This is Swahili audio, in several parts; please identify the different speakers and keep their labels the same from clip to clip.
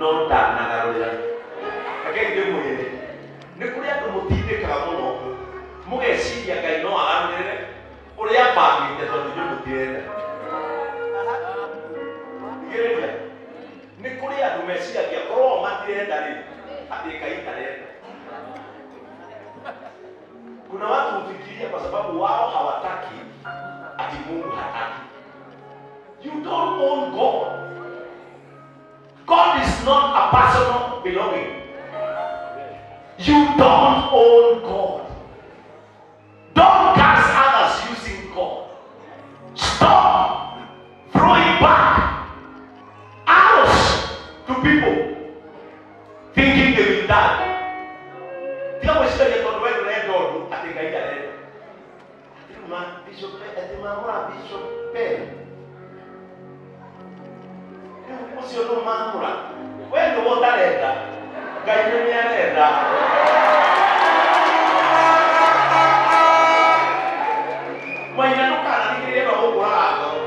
Speaker 1: No ndanagarũrĩra. Reke ndĩmwĩre, nĩ kũrĩ andũ mũtindĩkaga mũno mũgeciria Ngai no agarũrĩre ũrĩa bangĩte tondũ inyuĩ mũtirenda. Thikĩrĩria, nĩ kũrĩ andũ meciragia korwo o matirenda rĩ, atĩ Ngai ndarenda. Kuna watu hufikiria kwa sababu wao hawataki ati Mungu hataki. You don't own God. God is not a personal belonging. You don't own God. Don't curse others using God. Stop throwing back arrows to people thinking they will die. Tiga gwĩciragia tondũ we ndũrenda ũndũ atĩ Ngai ndarenda. Atĩ ma Bishop atĩ mamũra Bishop Ben. Rĩu ũcio nũ mamũra? We nĩwe ũtarenda. Ngai nĩ arenda. Maina ndũkanathikĩrĩrie no gũkũraga ngoro.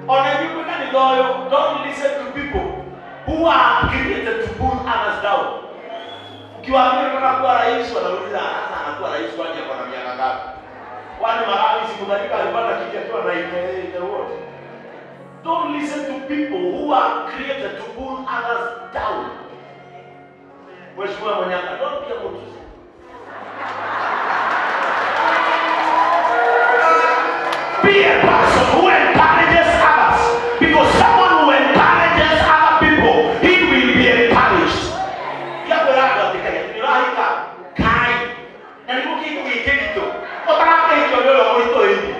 Speaker 1: Ona inyuĩ mwĩ kanitha ũyũ, don't listen to people who are created to pull others down. Ukiwaambia unataka kuwa rais, wanauliza sasa anakuwa rais kwani ako na miaka ngapi? Kwani Malawi si Mutharika alipata kiti akiwa na ite what? Don't listen to people who are created to pull others down. Mheshimiwa Manyaka, don't be a Mutusi. Be a person who encourages others, because someone who encourages other people, he will be encouraged. Tiga kwĩra andũ atĩ Ngai atĩ nĩũrahika Ngai na nĩguo kĩhiko gĩ kĩritũ ũtarakĩhikio nĩ ũrĩa mũritũhĩire.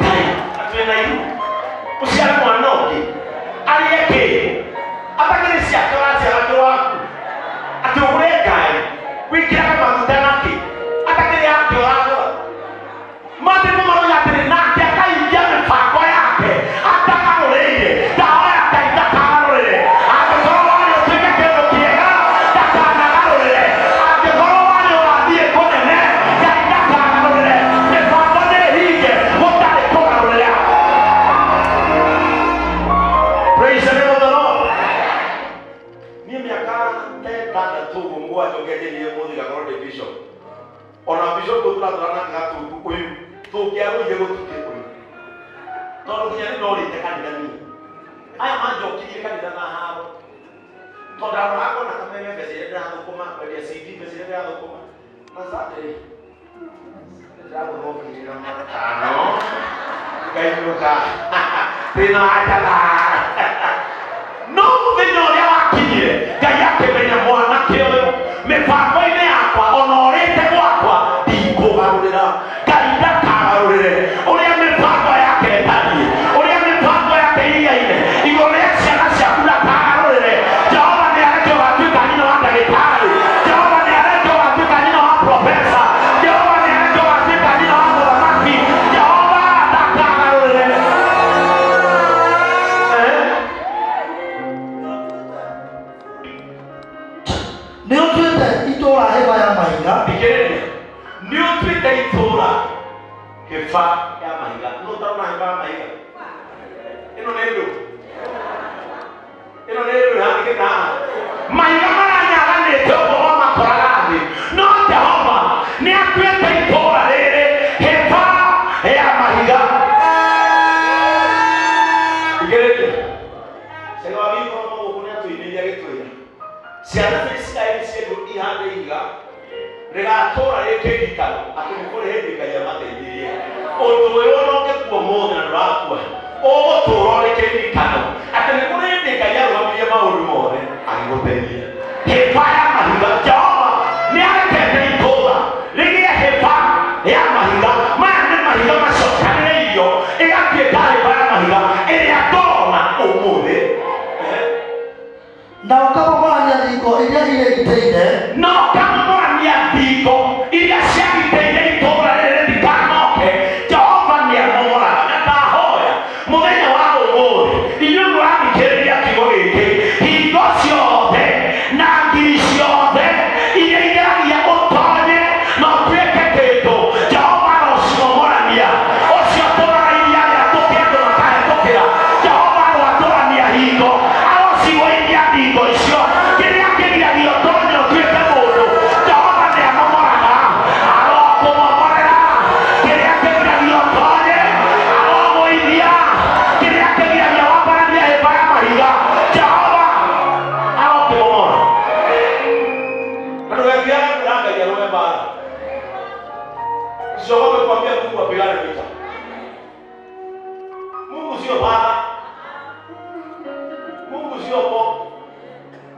Speaker 1: Ngai atĩ wĩna ihu ũciare mwana ũngĩ arĩe kĩ atakĩrĩ ciake ũraciara kĩ waku atĩ ũgũre ngari wĩkĩrage maguta nakĩ atakĩrĩ yake ũragũra. Maandĩko maroiga atĩrĩ nake akahingia mĩbango yake atagarũrĩire. Ndahoya Ngai ndakagarũrĩre. Angĩkorwo warĩ ũtuĩke kĩndũ kĩega ndakanagarũrĩre. Angĩkorwo warĩ ũrathiĩ kũnene Ngai ndakagarũrĩre. Mĩbango nĩ ĩhinge gũtarĩ kũgarũrĩra. Praise the name of the Lord. Niĩ mĩaka ta ĩtandatũ ũguo mũgwanja ũngĩanjĩrire mũthĩ ngakorwo ndĩ bishop. Ona bishop ũyũ tũratũra nake Gatundu ũyũ tũngĩarũire gũtukĩ ũyũ tondũ nginya nĩ ndorĩte kanitha niĩ. Aya manjokirie kanitha na haro tondũ ndaroraga ngona kameme mbeca iria ndĩrathũkũma kwendia CD mbeca iria ndĩrathũkũma na Sunday ndĩragũrwo ngiri na matano ngainũka thĩna wa njara. No mũthenya ũrĩa wakinyire Ngai akĩmenya mwanake ũyũ mĩbango-inĩ yakwa ona ũrĩte gwakwa ndikũgarũrĩra. Ngai ndakagarũrĩre ũrĩa mĩbango yake ĩtariĩ, ũrĩa mĩbango yake ĩigaine igũrũ rĩa ciana ciaku ndakagarũrĩre. Jehova nĩ areke ũgatuĩka nyina wa ndagĩtarĩ. Jehova nĩ areke ũgatuĩka nyina wa profesa. Jehova nĩ areke ũgatuĩka nyina wa mũthamaki. Jehova ndakagarũrĩre.
Speaker 2: Nĩ ũtuĩte itũũra hĩba ya mahiga.
Speaker 1: Thikĩrĩria, nĩ ũtuĩte itũũra hĩba ya mahiga. Nũ ũtarona hĩba ya mahiga? Ĩno nĩ ndũ, ĩno nĩ ndũ ĩhandĩkĩte haha. Mahiga maranyaganĩte ũguo mamakoraga thĩ, no Jehova nĩ atuĩte itũũra rĩrĩ hĩba ya mahiga. Thikĩrĩria, Cega wa gĩkorwo gũkũ nĩ atũinĩire agĩtwĩra ciana cia Isiraeli ciendwo ihande ihiga rĩgatũũra rĩ kĩririkano atĩ nĩ kũrĩ hĩndĩ Ngai amateithirie. Ũndũ ũyũ ona ũngĩkua ũmũthĩ na ndũrakua, ũgũtũũra ũrĩ kĩririkano atĩ nĩ kũrĩ hĩndĩ Ngai arũgamirie maũndũ mothe agĩgũteithia. Hĩba ya mahiga, Jehova nĩ arekete itũũra rĩgĩe hĩba ya mahiga. Maya nĩ mahiga macokanĩrĩirio ĩgatuĩka hĩba ya mahiga ĩrĩa ndona ũmũthĩ.
Speaker 2: Na ũkamomorania thingo iria irĩgitĩire.
Speaker 1: Na ũkamomorania thingo iria ciagitĩire itũũra rĩrĩ rĩtikanoke. Jehova nĩ amomoraga. Na ndahoya mũthenya wa ũmũthĩ inyuĩ mũrathikĩrĩria kiugo gĩkĩ, hingo ciothe na ngiri ciothe iria igeragia ũtonye na ũtuĩke kĩndũ, Jehova arocimomorania. Ũcio tũraga iria rĩatũke andũ makahĩtũkĩra, Jehova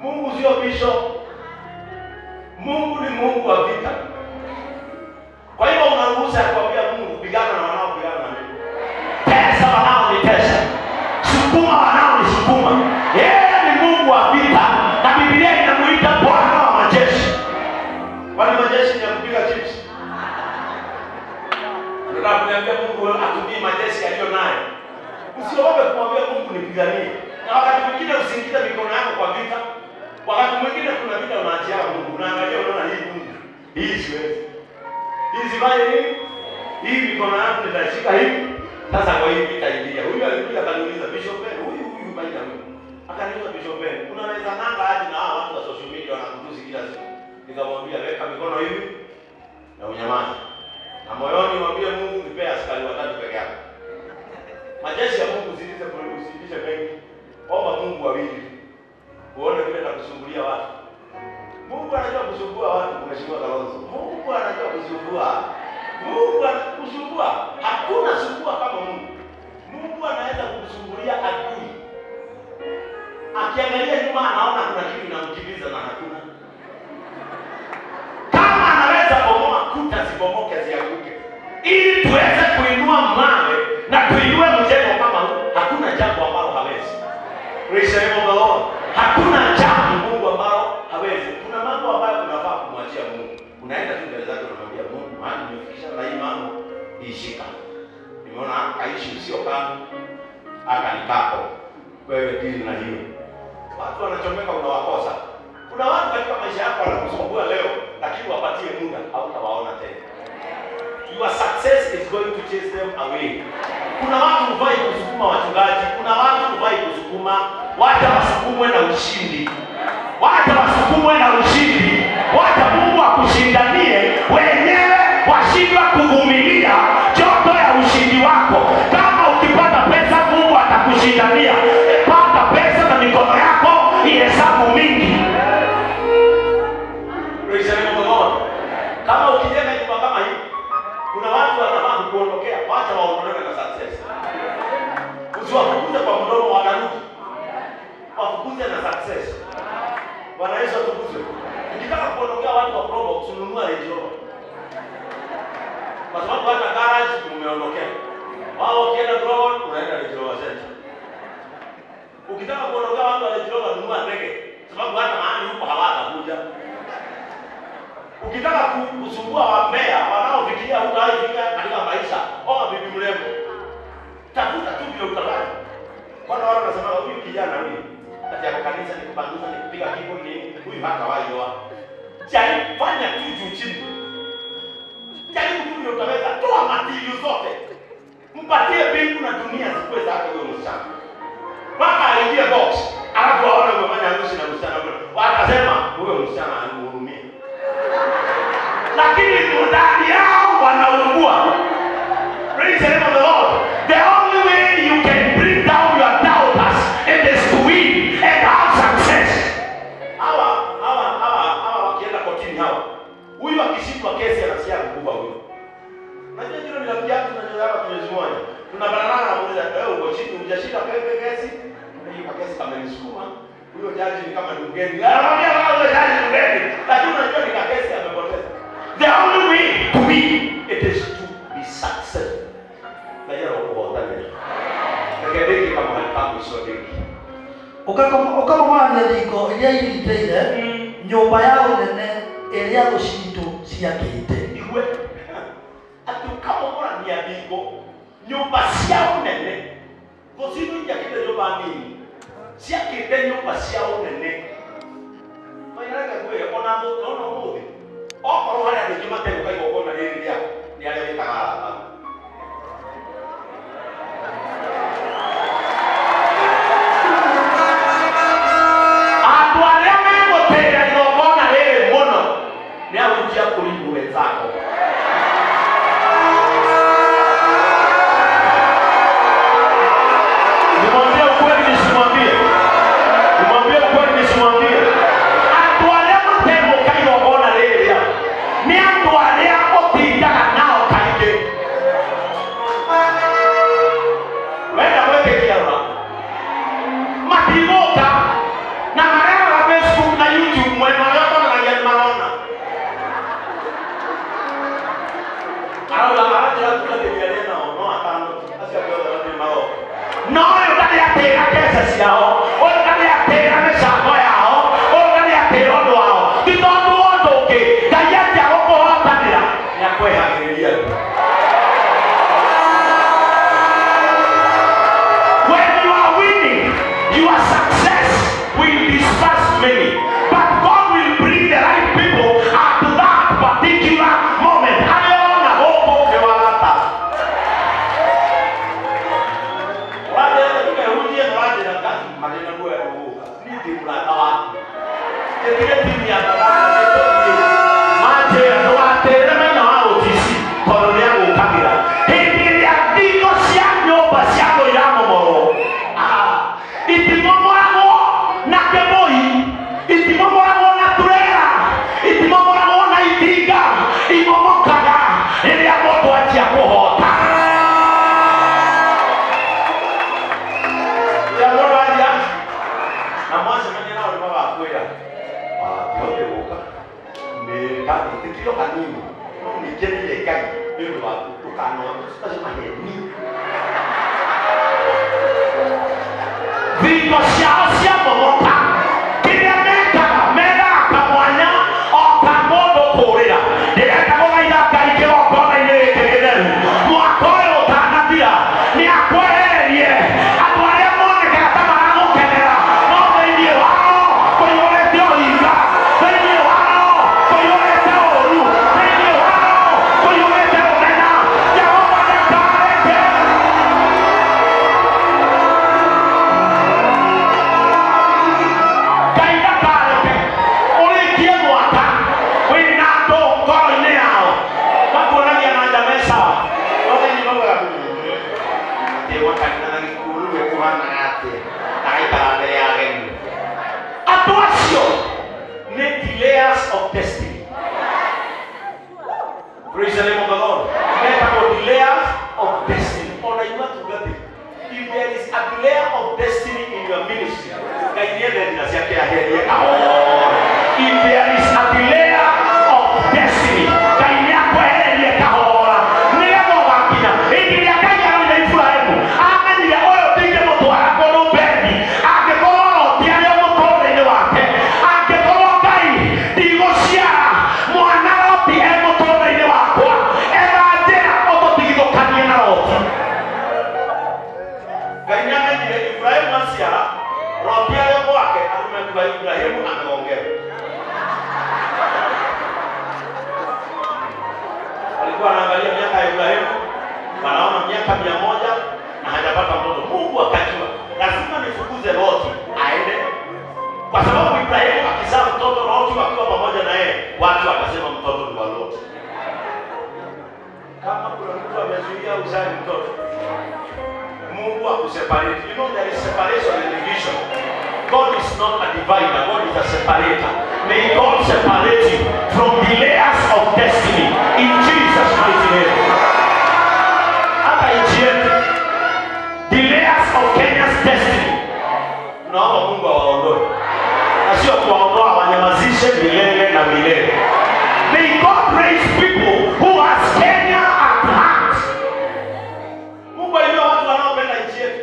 Speaker 1: Mungu sio bishop. Mungu ni Mungu wa vita. Kwa hiyo unaruhusa kuambia Mungu, pigana na wanaopigana na mimi. Tesa wanaonitesa. Sukuma wanaonisukuma. Yeye ni Mungu wa vita, na Biblia inamuita Bwana wa majeshi. Kwani majeshi ni ya kupiga chips? Unataka kuniambia Mungu atumie majeshi aliyo nayo? Usiogope kumwambia Mungu nipiganie. Na wakati mwingine usiingize mikono yako kwa vita. Wakati mwingine kuna vita unaachia Mungu. Unaangalia unaona hii Mungu, hii siwezi. Hii sifanye nini? Hii mikono yangu nitashika hivi. Sasa kwa hii vita ingia. Huyu alikuja akaniuliza Bishop Ben, huyu baida huyu. Akaniuliza Bishop Ben, unaweza nanga aje na hawa watu wa social media wanakutusi kila siku? Nikamwambia weka mikono hivi na unyamaze. Na moyoni mwambie Mungu nipe askari watatu peke yake. Majeshi ya Mungu usiitishe polisi, usiitishe benki. Omba Mungu wawili. Uone vile atakusumbulia watu. Mungu anajua kusumbua watu, Mheshimiwa Kalonzo. Mungu anajua kusumbua. Mungu anakusumbua. Hakuna sumbua kama Mungu. Mungu anaweza kukusumbulia adui. Akiangalia nyuma anaona kuna kitu kinamkimbiza na hakuna. Kama anaweza bomoa kuta zibomoke zianguke, ili tuweze kuinua mawe na tuinue mjengo kama huu, hakuna jambo ambalo hawezi. Praise the name of the Lord. Hakuna jambo Mungu ambalo hawezi. Kuna mambo ambayo unafaa kumwachia Mungu. Unaenda tu mbele zake unamwambia Mungu, maana nimefikisha na hii mambo ishika. Nimeona kaishi usio kama aka nikako. Wewe dili na hiyo. Watu wanachomeka unawakosa. Kuna watu katika maisha yako wanakusumbua leo, lakini wapatie muda hautawaona tena. Your success is going to chase them away. Kuna watu hufai kusukuma wachungaji, kuna watu hufai kusukuma, wacha wasukumwe na ushindi. Wacha wasukumwe na ushindi. Wacha Mungu akushindanie, wenyewe washindwa kuvumilia joto ya ushindi wako. Kama ukipata pesa Mungu atakushindania. Pata pesa na mikono yako ihesabu mingi. Praise the name of the Lord. Kama ukijenga nyumba kama hii, kuna watu wanafaa kukuondokea, wacha waondolewe na success. Usiwafukuze kwa mdomo, watarudi. Wafukuze na success. Bwana Yesu atukuzwe. Ukitaka kuondokea watu wa Probox, ununua Range Rover. Kwa sababu hata garage umeondokea. Wao ukienda Global, unaenda Range Rover Center. Ukitaka kuondokea watu wa Range Rover, nunua ndege. Sababu hata mahali huko hawatakuja. Ukitaka kusumbua wambea wanaofikiria hutawahi katika maisha, oa bibi mrembo. Tafuta tu vile utafanya. Bwana wao wanasema huyu kijana huyu ati ya kanisa ni kupanguza ni kupiga keyboard ni huyu hatawahi oa. Jaribu fanya tu juu chini. Jaribu tu vile utaweza, toa matirio zote. Mpatie mbingu na dunia zikuwe zake huyo msichana. Mpaka aingie box, alafu waone umefanya harusi na msichana huyo. Watasema huyo msichana anihurumie. Lakini ndani yao wanaungua. Praise the name of the Lord. The only way you can bring down your doubters it is to win and have success. Hawa wakienda kotini hawa. Huyu akishindwa kesi anasikia kukufa huyo. Unajua jino ni rafiki yangu tunajua hapa mwezi mmoja. Tunabanana na muuliza wewe uko chini hujashinda kesi? Hiyo kesi kama nisukuma. Huyo jaji ni kama ni mgeni. Anamwambia wewe jaji ni mgeni. Lakini unajua ni kesi amepoteza. The only way to win it is to be successful. Na yeye anakuhotania. Rekebiki kama halipangu sio deki.
Speaker 2: Ukamomorania thingo iria igitĩire nyũmba ya ũnene ĩrĩa thũ citũ ciakĩte.
Speaker 1: Igue atĩ ũkamomorania thingo nyũmba cia ũnene, thũ citũ itiakĩte nyũmba nini, ciakĩte nyũmba cia ũnene. Maireke ngwĩre ona ona ũmũthĩ okorwo harĩ andũ aingĩ mategũka igongona rĩrĩ rĩaku nĩ arĩa wĩtaga arata aku. Andũ arĩa megũtĩĩa igongona rĩrĩ mũno nĩ ahunjia kũringwo wenzako. Nimwambie ukweli nisimwambie? Nimwambie ukweli nisimwambie? many, but God will bring the right people at that particular moment. Aliona gũkũ nĩ wagata. Ũranjĩra ndũkehunjie na ũranjĩra Ngai marĩ na guoya gũgũka. Niĩ ndĩ mũrata waku. Njĩtire timu ya manjĩra ndũgatĩre maina wa OTC tondũ nĩ agũkagĩra. Hĩndĩ ĩrĩa thingo cia nyũmba cia thũ iramomorwo, itimomoragwo na kĩbũi, itimomoragwo na turera, itimomoragwo na itinga, imomokaga rĩrĩa mũndũ anjia kũhota. Rĩrĩa mũndũ anjia na mwacemania nao nĩ magakwĩra ndihotire gũka nĩ ndathiĩtĩkio hanini no nĩngenire Ngai nĩ ũndũ waku ndũkanone macio maheni. Thingo ciao ciamomoka, kĩrĩa mekaga mendaga kamwanya o ka mũndũ kũũrĩra. Ndĩrenda gũthaitha Ngai kĩgongona-inĩ gĩkĩ gĩtheru, mwaka ũyũ ũtanathira nĩ akwehererie andũ arĩa monekaga ta maragũkenera, no thĩinĩ wao kũiyũrĩte ũhinga, thĩinĩ wao kũiyũrĩte ũũru, thĩinĩ wao kũiyũrĩte rũmena. Jehova ndakareke. Ngai ndakareke ũrĩkie mwaka wĩna andũ ngoro-inĩ yao makuonagia na nja me sawa, no thĩinĩ maugaga atĩ gwakanitha na gĩkuũ rĩu ĩkũhanaga atĩa agaikara mbere ya ageni. Andũ acio nĩ delayers of destiny. Praise the name of the Lord. Metagwo delayers of destiny. Ona inyuĩ atungatĩri, if there is a delayer of destiny in your ministry, Ngai nĩethe njĩra ciake aherie kahora. If there is a delayer of destiny, Ngai nĩakwehererie kahora nĩgetha ũgakinya. Hĩndĩ ĩrĩa Ngai arorire Iburahĩmu, amenyire ũyũ ndingĩmũtwara kũndũ Beni angĩkorwo Loti arĩ o mũtũũrĩre-inĩ wake, angĩkorwo Ngai ndigũciara mwana Loti e mũtũũrĩre-inĩ wakwa, etha njĩra ũtũtigithũkanie na Loti. Ngai nĩamenyire Iburahĩmu aciara Loti arĩ o gwake, arũme kuga Iburahĩmu amegongerwo. Walikuwa wanaangalia miaka ya Ibrahimu, wanaona miaka 100 na hajapata mtoto. Mungu akajua lazima nifukuze Loti aende, kwa sababu Ibrahimu akizaa mtoto Loti wakiwa pamoja na yeye, watu wakasema mtoto ni wa Loti. Kama kuna mtu amezuia uzae mtoto, Mungu akuseparate. You know there is separation and division. God is not a divider, God is a separator. May God separate you from the layers of destiny in Jesus' mighty name. Hata nchi yetu, the layers of Kenya's destiny, tunaomba Mungu awaondoe, na sio kuwaondoa, wanyamazishe milele na milele. May God raise people who has Kenya at heart. Mungu alijua watu wanaopenda nchi yetu.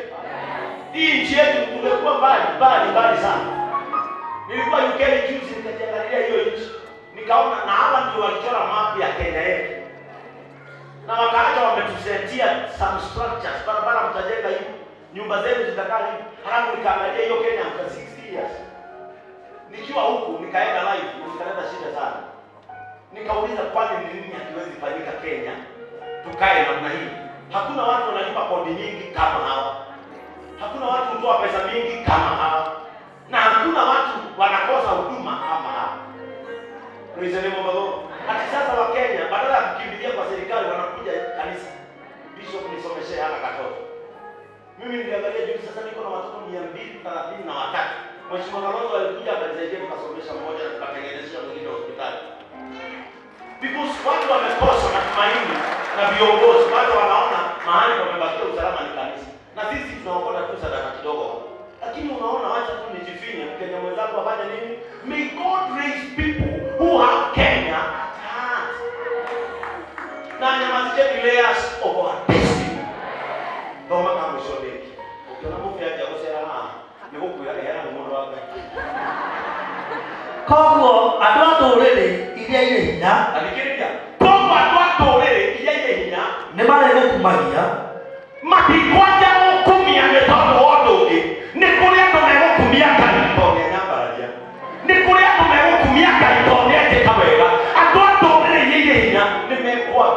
Speaker 1: Hii nchi yetu tumekuwa mbali mbali mbali sana. Nilikuwa UK juzi nikajiangalia hiyo nchi, nikaona na hawa ndio walichora map ya Kenya yetu, na wakaacha wametusetia some structures, barabara mtajenga hivi, nyumba zenu zitakaa hivi. Halafu nikaangalia hiyo Kenya after 60 years, nikiwa huku nikaenda live na nikaleta shida sana. Nikauliza, kwani ni nini hakiwezi fanyika Kenya tukae namna hii? Hakuna watu wanalipa kodi nyingi kama hawa, hakuna watu hutoa pesa mingi kama hawa, na hakuna watu wanakosa huduma kama hawa. Praise the name of the Lord. Ati sasa wa Kenya badala ya kukimbilia kwa serikali wanakuja kanisa. Bishop nisomeshe hana katoto. Mimi niliangalia juzi, sasa niko na watoto 233. Mheshimiwa Kalonzo alikuja akanisaidia tukasomesha mmoja na tukatengenezesha mwingine hospitali. Because watu wamekosa matumaini na viongozi, watu wanaona mahali pamebakia usalama ni kanisa. Na sisi tunaokota tu sadaka kidogo. Lakini unaona, wacha tu nijifinye, Mkenya mwenzako afanye nini? May God raise people who have Kenya at heart. Na nyamazishe the layers of our destiny. Thoma kama mũico ndĩki. Ũkĩona mũbĩ anjia gũcera haha, nĩ gũkwĩra ĩheana mũndũ wa Ngai.
Speaker 2: Koguo andũ a ndũrĩrĩ iria irĩ hinya
Speaker 1: Athikĩrĩria. Koguo andũ a ndũrĩrĩ iria irĩ hinya
Speaker 2: nĩ marĩgũkumagia,
Speaker 1: matikwanja gũkumia nĩ tondũ wa ũndũ ũngĩ, nĩ kũrĩ andũ megũkumia Ngai tondũ nĩanyambararia.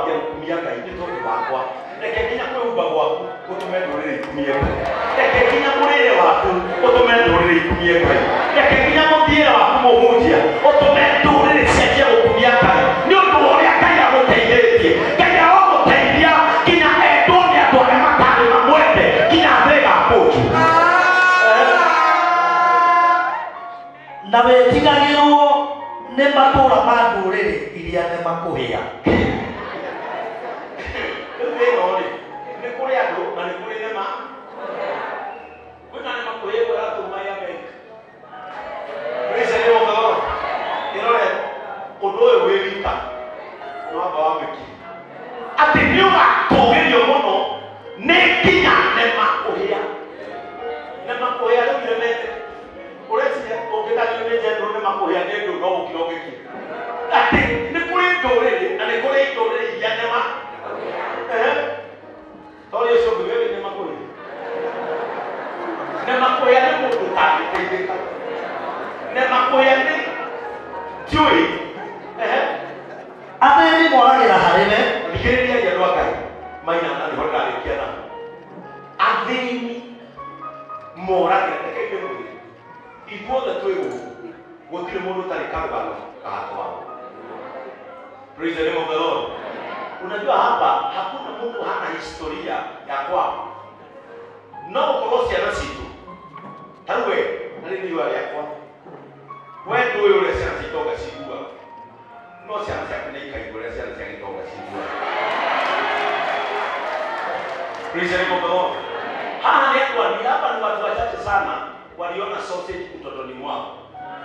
Speaker 1: Kwambia gukumia Ngai nĩ tondũ wakwa. Reke nginya kwĩhumba gwaku gũtũme ndũrĩrĩ ikumie Ngai. Reke nginya mũrĩre waku ũtũme ndũrĩrĩ ikumie Ngai. Reke nginya mũthiĩre waku mũhunjia ũtũme ndũrĩrĩ cianjie gũkumia Ngai nĩ ũndũ wa ũrĩa Ngai agũteithĩtie. Ngai arogũteithia nginya endwo nĩ andũ arĩa matarĩ mamwende nginya thĩ ĩgakũnjwo.
Speaker 2: Na wĩtigagĩrwo nĩ matũũra ma ndũrĩrĩ iria nĩmakũhĩa.
Speaker 1: Rĩu thĩna rĩ, nĩ kũrĩ andũ na nĩ kũrĩ nĩma. Kwĩna nĩma kũhĩgwo ĩratũma ya Amerika. Praise the name of the Lord. Ĩrore ũndũ ũyũ wĩ wika no amba wamĩki. Atĩ nĩ ũgatũgĩrio mũno nĩ nginya nĩma kũhĩa. Nĩma kũhĩa rĩu iremete. Ũreciria ũngĩtagio nĩ njenderũ nĩma kũhĩa nĩ ndũ no gũkira ũngĩkira. Atĩ nĩ kũrĩ ndũrĩrĩ na nĩ kũrĩ ndũrĩrĩ iria nĩma. Tori ũcio ũngĩ wewe nĩma kũhĩa. Nĩma kũhĩa nĩ mũndũ ũtangĩteithĩka. Nĩma kũhĩa nĩ ndiũĩ.
Speaker 2: Athĩni moragĩra harĩ we.
Speaker 1: Thikĩrĩriai andũ a Ngai maina na nĩho ndĩrarĩkia nao. Athĩni moragĩra, reke ndĩmwĩre ithuothe twĩ gũkũ gũtirĩ mũndũ ũtarĩ karũgano gatwao. Praise the name of the Lord. Unajua hapa hakuna mtu hana historia ya kwao. No ũkorwo ciana citũ ta rĩu we na rĩu nĩ irua rĩakwa we ndũĩ ũrĩa ciana cia itonga ciguaga, no ciana ciaku nĩ ikaigua ũrĩa ciana cia gĩtonga ciguaga. Praise the name of the Lord. Haha ni andũ anini, hapa ni watu wachache sana waliona sausage utotoni mwao.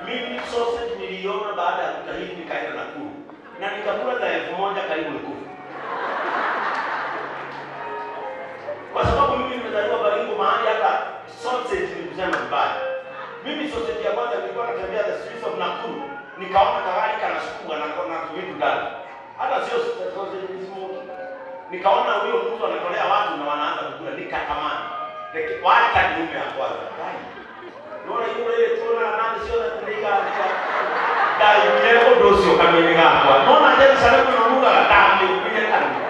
Speaker 1: Mimi sausage niliona baada ya kutahiri nikaenda Nakuru na nikakula za 1000 karibu nikufe. Kwa sababu mimi nimezaliwa Baringo mahali hata sausage ni kusema vibaya. Mimi sausage ya kwanza nilikuwa natembea the streets of Nakuru nikaona kagari kanasukuma na kona vitu ndani. Hata sio sausage ni smoky. Nikaona huyo mtu anatolea watu na wanaanza kukula nikatamani. Wacha niume ya kwanza. Nona yule ile tuona nani sio na tuliga ndaimire ũndũ ũcio kanua-inĩ gakwa. Nona Jerusalemu na mugaga ndamĩumire kanua.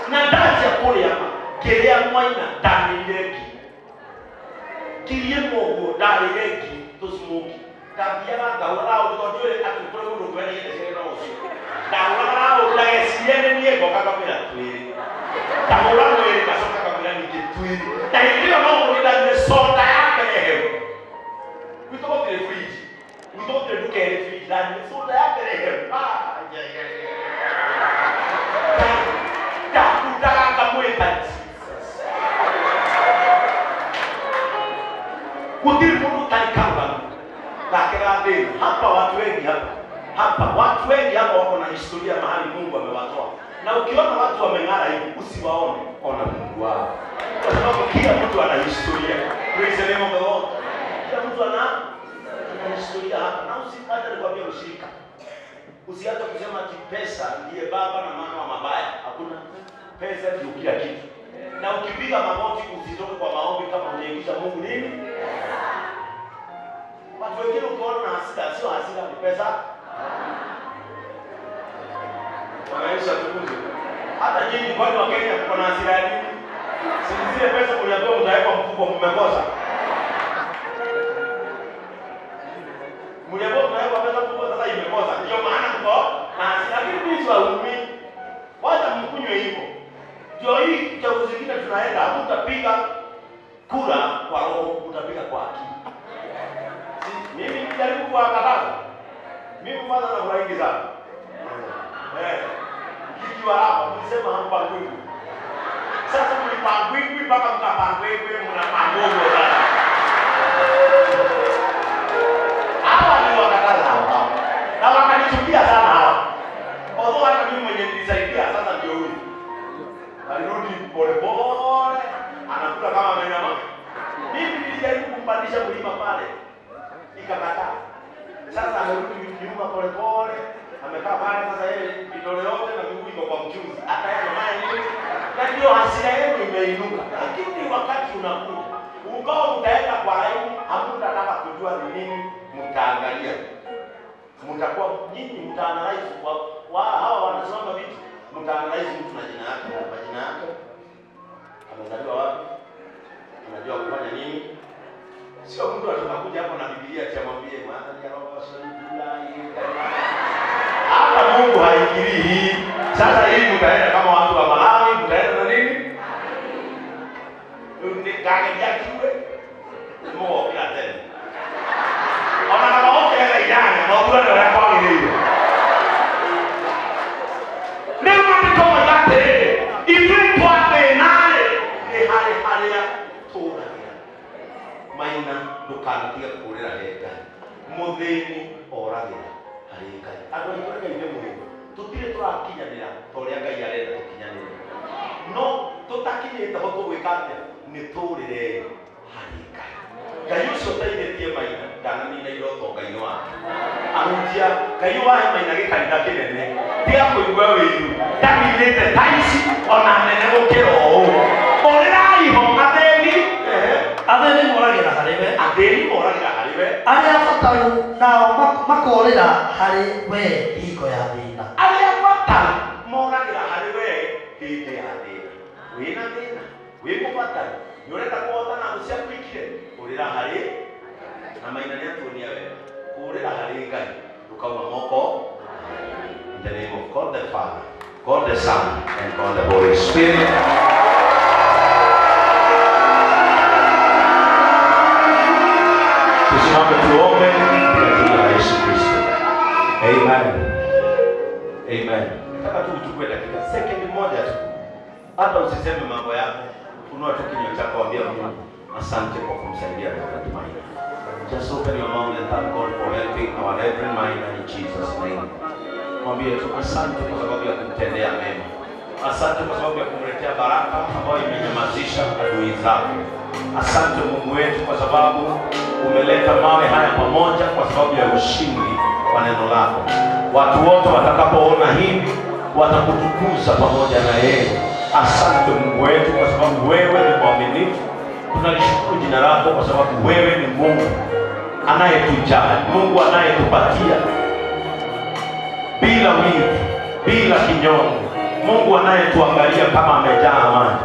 Speaker 1: Na ndanjia kũrĩa ma kĩrĩa mwaina ndamĩrire ngi. Ngiri ĩmwe ũguo ndarĩire ngi tũsmoki. Ndathiaga ngahũra raũndi tondũ ndiũĩ atĩ kũrĩ mũndũ ũngĩwendagia gĩcere no ũcio. Ndahũraga raũndi ndagecirie nĩ niĩ ngoka ngamwĩra twĩrĩ. Ndahũra mwĩrĩ ngacoka ngamwĩra ningĩ twĩrĩ. Na hĩndĩ ĩyo no ũrĩ ndanyuire soda ya mbere hehu. Gwitũ gũtirĩ fridge. Gwitũ gũtirĩ nduka ĩrĩ fridge. Ndanyuire soda ya mbere hehu. Ndakundaga ngamwĩta Jesus. Gũtirĩ mũndũ ũtarĩ karũgano gake ga thĩna. Hapa watu wengi hapa watu wengi hapa wako na historia mahali Mungu amewatoa. Na ukiona watu wameng'ara hivi usiwaone, ona Mungu wao. Kwa sababu kila mtu ana historia. Praise the name of the Lord. Kila mtu ana historia hapa. Na usipate nikwambia ushirika. Usianze kusema ati pesa ndiye baba na mama wa mabaya. Hakuna. Pesa ndio kila kitu. Na ukipiga magoti usitoke kwa maombi kama hujaingiza Mungu nini? Watu wengine ukiona na hasira, sio hasira ni pesa. Bwana Yesu atukuzwe. Hata nyinyi kwani wa Kenya mko na hasira ya nini? Si zile pesa mliambiwa mtawekwa mfuko mmekosa. Mliambiwa mtawekwa pesa mfuko sasa imekosa. Ndio maana mko na hasira. Lakini mimi siwaumii. Wacha mkunywe hivyo. Ndio hii chaguzi zingine tunaenda hamtapiga kura kwa roho, mtapiga kwa akili. Si mimi nijaribu kuwakataza. Mimi kwanza nafurahi sana. Kikiwa hapa mlisema hampangwi. Sasa mlipangwi mpaka mkapangwi mnapangwa sasa. Hawa ni wakataza hawa. Na wakanichukia sana hawa. Although hata mimi mwenye nilisaidia sasa ndio huyu. Alirudi pole pole anakula kama amenyama. Mimi nilijaribu kumpandisha mlima pale. Ikakataa. Sasa amerudi nyuma pole pole. Amekaa pale sasa yeye vidole yote na miguu iko kwa mchuzi. Hata yeye maana nini? Na ndio hasira yenu imeinuka. Lakini wakati unakuja, ukao mtaenda kwa laini, hamtataka kujua ni nini, mtaangalia. Mtakuwa nyinyi mtaanalyze kwa hawa wanasoma vitu. Mtaanalyze mtu na jina yake, majina yake. Amezaliwa wapi? Anajua kufanya nini? Sio mtu atakakuja hapo na Biblia ati amwambie maana ni roho hata Mungu haingilii hii. Sasa hii mtaenda kama watu wa Malawi, mtaenda na nini? Ni kage kiwe. Mungu kila tena. Ona kama wote ya idani, maudura ndio yako ni hiyo. Leo ndiko ngate. Itwe twate naye ni hali hali ya tura. Maina ndukanatige kũũrĩra he Ngai. Mũthĩni oragĩra harĩ Ngai. Andũ aitũ reke ithe mũthĩni. Tũtirĩ tũrakinyanĩra ta ũrĩa Ngai arenda tũkinyanĩre. No tũtakinyĩte ho tũgwĩka atĩa? Nĩ tũũrĩre harĩ Ngai. Ngai ũcio ũteithĩtie Maina ndananina indo ũtonga-inĩ wake. Ahunjia Ngai wahe Maina gĩkanitha kĩnene tiga kũigua wĩiru ndaninĩte ta ici ona nene gũkĩra ũũ. Ũrĩrai ho athĩni.
Speaker 2: Athĩni moragĩra harĩ we.
Speaker 1: Athĩni moragĩra harĩ we.
Speaker 2: Arĩa abataru nao makorĩra harĩ we hingo ya thĩna.
Speaker 1: Arĩa abataru moragĩra harĩ we hĩndĩ ya thĩna. Wĩna thĩna, wĩ mũbataru, nĩ ũrenda kũhotana thũ ciaku ikire, ũrĩra harĩ na Maina nĩ atuonia wega. Kũũrĩra harĩ Ngai ndũkauma moko. In the name of God the Father, God the Son, and God the Holy Spirit. Tusimame tuombe kwa jina la Yesu Kristo. Amen. Amen. Nataka tu uchukue dakika second moja tu. Hata usiseme mambo yako. Funua tu kinywa chako waambie Mungu asante kwa kumsaidia Reverend Maina. Just open your mouth and thank God for helping our Reverend Maina in Jesus name. Mwambie tu asante kwa sababu ya kumtendea mema. Asante kwa sababu ya kumletea baraka ambayo imenyamazisha adui zake. Asante Mungu wetu kwa sababu umeleta mawe haya pamoja kwa sababu ya ushindi wa neno lako. Watu wote watakapoona hivi watakutukuza pamoja na yeye. Asante Mungu wetu kwa sababu wewe ni mwaminifu. Tunalishukuru jina lako kwa sababu wewe ni Mungu anayetujali, Mungu anayetupatia bila wivu, bila kinyongo, Mungu anayetuangalia kama amejaa amani.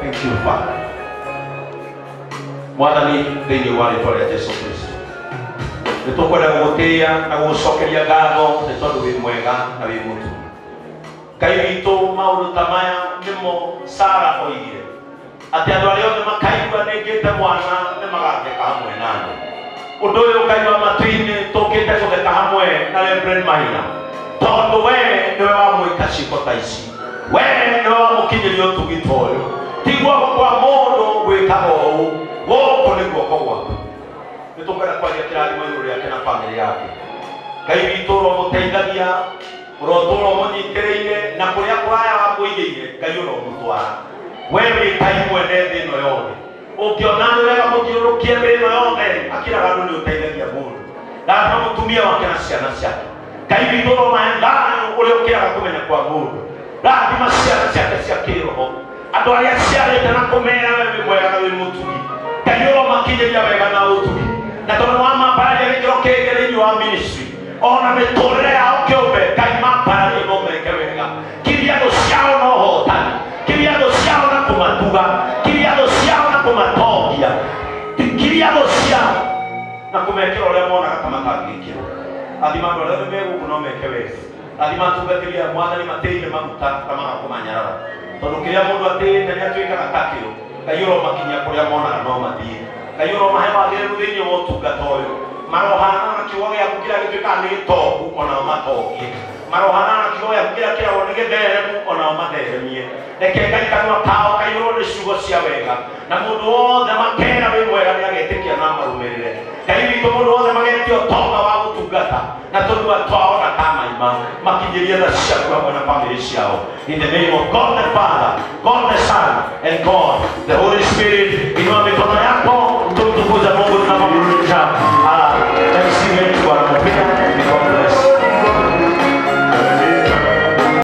Speaker 1: Thank you Father. Mwathani thĩinĩ wa rĩĩtwa rĩa Jesu Kristo, nĩtũkwenda gũgũtĩĩa na gũgũcokeria ngatho nĩ tondũ wĩ mwega na wĩ mũtugi. Ngai witũ, maũndũ ta maya nĩmo Sara oigire atĩ andũ arĩa othe makaigua nĩngĩte mwana nĩmagatheka hamwe nani. Ũndũ ũyũ Ngai wa matu-inĩ tũkĩte gũtheka hamwe na Reverend Maina tondũ we nĩwe wamwĩka ciĩko ta ici, we nĩwe wamũkinyĩria ũtugi ta ũyũ. Ti guoko kwa mũndũ gwĩkaga ũũ, gũkũ nĩ guoko gwaku. Nĩtũkwenda kwaria kĩrathimo igũrũ rĩake na bamĩrĩ yake. Ngai witũ ũromũteithagia, ũrotũra ũmũnyitĩrĩire na kũrĩa kũraya wamũigĩire Ngai ũromũtwara. We wĩ Ngai mwene thĩ ĩno yothe. Ũngĩona nĩ wega mũthiũrũrũkie thĩ ĩno yothe, akĩraga andũ nĩ ũteithagia mũndũ. Rathima mũtumia wake na ciana ciake. Ngai witũ ũromahe thayũ ũrĩa ũkĩraga kũmenya kwa mũndũ. Rathima ciana ciake cia kĩroho. Andũ arĩa aciarĩte na kũmera we wĩ mwega na wĩ mũtugi. Ngai ũromakinyĩria wega na ũtugi. Na tondũ wamambararia gĩkĩro kĩngĩ thĩinĩ wa ministry, ona mĩtũrĩre yao kĩũmbe, Ngai mambararie no meke wega. Kiria thũ ciao na ũhotani, kiria thũ ciao na kũmatuga, kiria thũ ciao na kũmatongia, kiria thũ ciao na kũmekĩra ũrĩa monaga ta matangĩkĩrwo. Athima andũ arĩa othe me gũkũ no meke wega. Athima atungatĩri a Mwathani matĩire maguta ta magakũmanyarara. Tondũ kĩrĩa mũndũ atĩĩte nĩatuĩkaga takĩo. Ngai ũromakinyia kũrĩa monaga no mathiĩ. Ngai ũromahe wagĩrĩru thĩinĩ wa ũtungata ũyũ. Marohana na kiugo gĩaku kĩrĩa gĩtuĩkaga nĩ gĩtongu onao matongie. Marohana na kiugo gĩaku kĩrĩa kĩragwo nĩ gĩtheremu onao matheremie. Reke Ngai kanua kao kaiyũrwo nĩ ciugo cia wega na mũndũ wothe makera wĩ mwega nĩagetĩkia na marũmĩrĩre. Ngai witũ mũndũ wothe magetio ũtonga wa gũtungata na tũnua twao na kamaima makinyĩrie tha ciaku hamwe na bamĩrĩ ciao. In the name of God the Father, God the Son, and God the Holy Spirit. Inua mikono yako.